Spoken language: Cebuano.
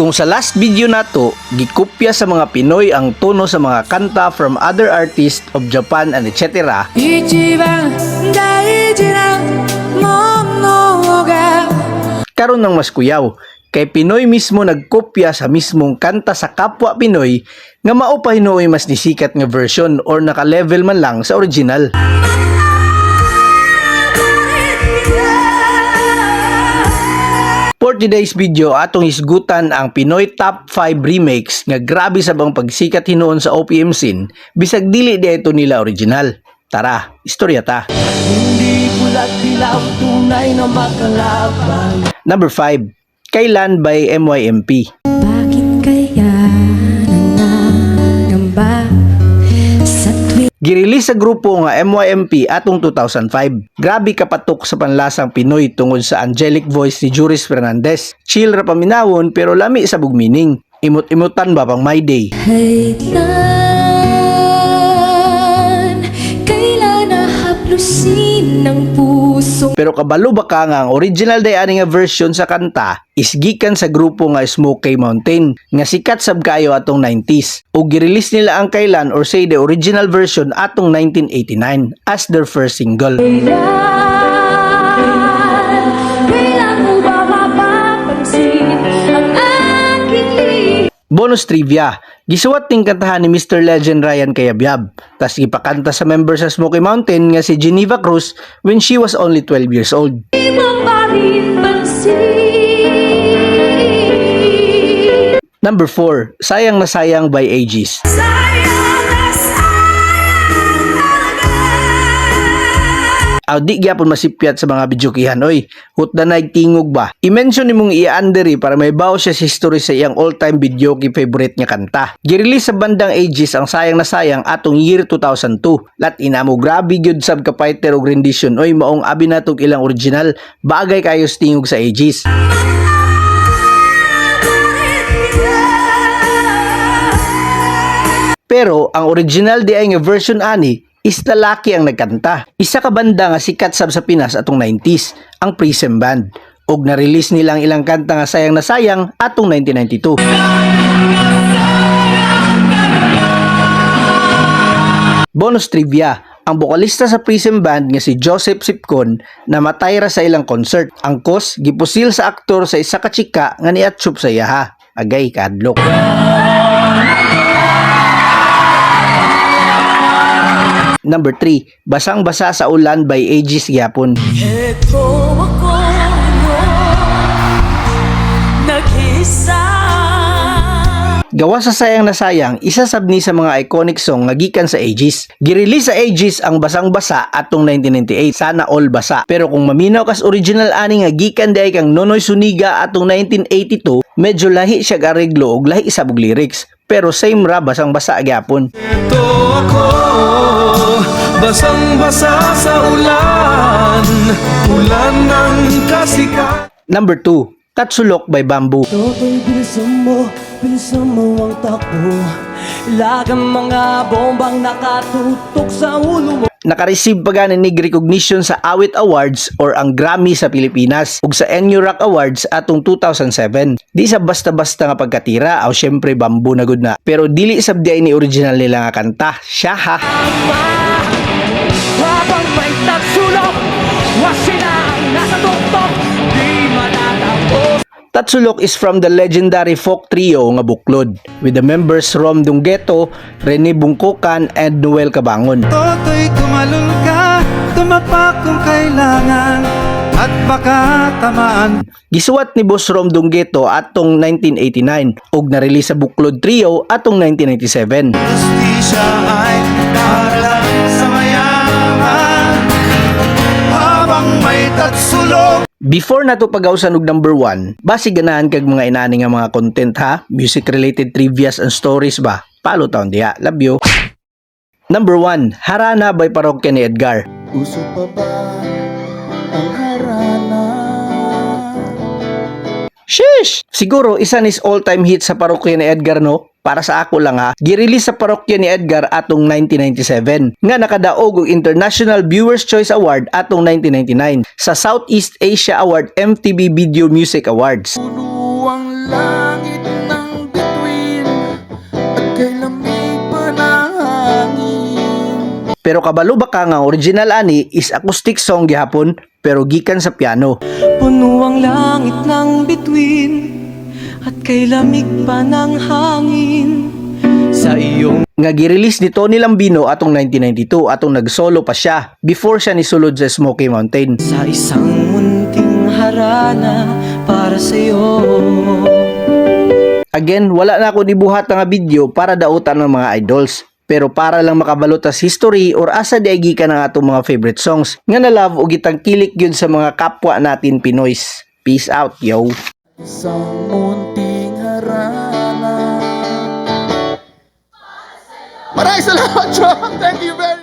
Kung sa last video nato, gikopya sa mga Pinoy ang tono sa mga kanta from other artists of Japan and etc. 一番大事なものが Karon nang mas kuyaw, kay Pinoy mismo nagkopya sa mismong kanta sa kapwa Pinoy nga mao pa hinuoy mas nisikat nga version or naka-level man lang sa original. For today's video, atong hisgutan ang Pinoy Top 5 Remakes nga grabe sa bang pagsikat hinuon sa OPM scene, bisag dili di ito nila original. Tara, istorya ta. Hindi bulat dilaw, tunay na makalaban. Number 5, Kailan by MYMP. Bakit kaya nangangamba sa tuwing Girelease sa grupo nga MYMP atong 2005. Grabe kapatok sa panlasang Pinoy tungod sa angelic voice ni Juris Fernandez. Chill ra paminawon pero lami sa meaning. Imot-imutan ba pang My Day. Kailan, kailan hahaplusin ng puso Pero kabalo ba ka nga ang original day ani nga version sa kanta is gikan sa grupo nga Smoky Mountain nga sikat sab kayo atong 90s. Ug girelease nila ang Kailan or say the original version atong 1989 as their first single. Kailan, kailan mo ba mapapansin ang aking lihim? Bonus trivia, gisuwat ning kantahan ni Mr. Legend Ryan Cayabyab. Tas gipakanta sa member sa Smoky Mountain nga si Geneva Cruz when she was only 12 years old. Mo pa rin pansin? Number 4, Sayang na Sayang by Aegis. Sayang na sayang talaga. Aw di gyapon masipyat sa mga bidyukihan oy. Hutda na tingog ba. I-mention nimong iyaan diri para may bawo siya sa history sa iyang all-time videoke favorite nga kanta. Girelease sa bandang Aegis ang Sayang na Sayang atong year 2002. Lat inamo, grabe gyud sab ka fighter og rendition oy, maong abi natog ilang original, bagay kayo sa tingog sa Aegis. Pero ang original di ay nga version ani is lalaki ang nagkanta. Isa ka banda nga sikat sab sa Pinas atong 90s, ang Prism Band. Ug na-release nila ang ilang kanta nga Sayang na Sayang atong 1992. Bonus trivia, ang bokalista sa Prism Band nga si Joseph Sipcon namatay ra sa ilang concert. Ang cause, gipusil sa aktor sa isa ka chika nga niatsup sa iyaha. Agay kadlok. Number 3, Basang-basa sa Ulan by Aegis gyapon. Eto ako nag-isa. Gawa sa Sayang na Sayang, isa sab ni sa mga iconic song nga gikan sa Aegis. Girelease sa Aegis ang Basang-basa atong 1998. Sana all basa. Pero kung maminaw kas original ani nga gikan diay kang Nonoy Suniga atong 1982, medyo lahi siya areglo og lahi sa og lyrics. Pero same ra, basang-basa gyapon. Ito ako, basang-basa sa ulan, ulan ng kasikat. Number 2, Tatsulok by Bamboo. Toto'y bilisan mo ang takbo. Lagang mga bombang nakatutok sa ulo mo. Naka-receive pa gani nig recognition sa Awit Awards or ang Grammy sa Pilipinas ug sa NU Rock Awards atong 2007. Di sa basta-basta nga pagkatira, aw syempre Bamboo na gud na. Pero dili sab di ay ni original nila nga kanta. Siya ha. Habang may tatsulok, sila ang nasa tuktok. Di matatapos. Tatsulok is from the legendary folk trio nga Buklod with the members Rom Dunggeto, Rene Bungkukan, and Noel Cabangon. Toto'y tumalon ka, tumapak kung kailangan, at baka tamaan. Gisuwat ni Boss Rom Dunggeto atong 1989 ug na-release sa Buklod Trio atong 1997. Justisya ay para lang sa mayaman, habang may tatsulok. Before nato pagawsan og number 1, basi ganahan kag mga inani nga mga content ha, music related trivias and stories ba? Palo taon diha. Love you. Number 1, Harana by Parokya ni Edgar. Uso pa ba ang harana? Sheesh! Siguro isa nis all-time hit sa Parokya ni Edgar, no? Para sa ako lang ha, girelease sa Parokya ni Edgar atong 1997 nga nakadaog og International Viewers Choice Award atong 1999 sa Southeast Asia Award MTV Video Music Awards. Puno ang langit. Pero kabalo ba ka nga ang original ani is acoustic song gihapon pero gikan sa piano? Puno ang langit ng bituin at kay lamig pa ng hangin sa iyong Nga gi-release ni Tony Lambino atong 1992, atong nag-solo pa siya before siya nisulod sa Smoky Mountain. Sa isang munting harana para sa'yo. Again, wala na ako nibuhat nga video para dautan ng mga idols. Pero para lang makabalo tas history or asa di ay gikan ang atong mga favorite songs nga na love o gitangkilik yun sa mga kapwa natin Pinoys. Peace out, yo! Isang munting harana. Maraming salamat, John! Thank you very